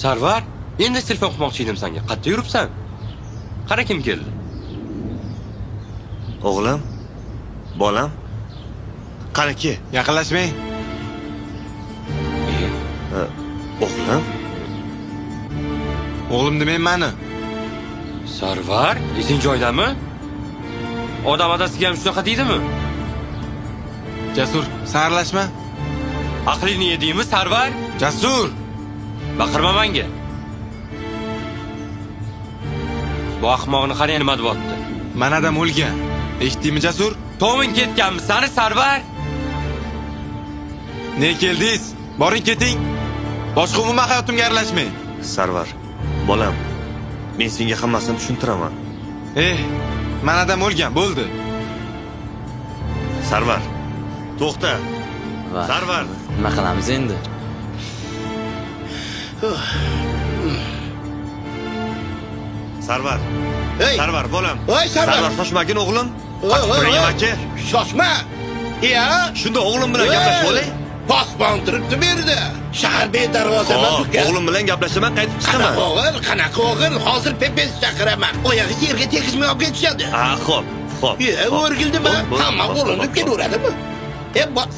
Sarvar, endi telefon qilmoqchi edim senga. Qayerda yuribsan? Qara kim keldi? O'g'lim, bolam. Qaniki? Yaqinlashmang. E, O'g'lim? O'g'lim demang mani. Sarvar, esing joyidami? Odam adasiga ham shunaqa deydimi? Jasur, san aralashma. Aqlingni yedingmi, Sarvar? Jasur! Baqirma menga. Bu ahmoqni qarang nima deyapti. Mana adam o'lgan. Eshitdingmi, Jasur? To'ming ketganmi sani, Sarvar? Ne keldingiz? Boring keting. Boshqa umuman hayotimga aralashmang. Sarvar, bolam. Men senga hammasini tushuntiraman. Eh, mana adam o'lgan, bo'ldi. Sarvar, to'xta. Va Sarvar. Nima qilamiz endi? Sarvar. Ey! Sarvar, bolam. Voy, Sarvar! Sarvar, shoshmagin o'g'lim. Voy, Qochib voy, turing voy. aka. Shoshma. Iya. Shunda o'g'lim bilan gaplashib olay. Posbon turibdi bu yerda. Shahar bedarvoza emas Xo'p, uka. o'g'lim bilan gaplashaman, qaytib chiqaman. Qanaqa o'g'il, qanaqa o'g'il? Hozir pepes chaqiraman. Oyog'i yerga tegizmay olib ketishadi. Ha, xo'p, xo'p. E, xo'p. o'rgildimi? Xo'p, Hamma xo'p, urinib xo'p, kelaveradimi? E, bos.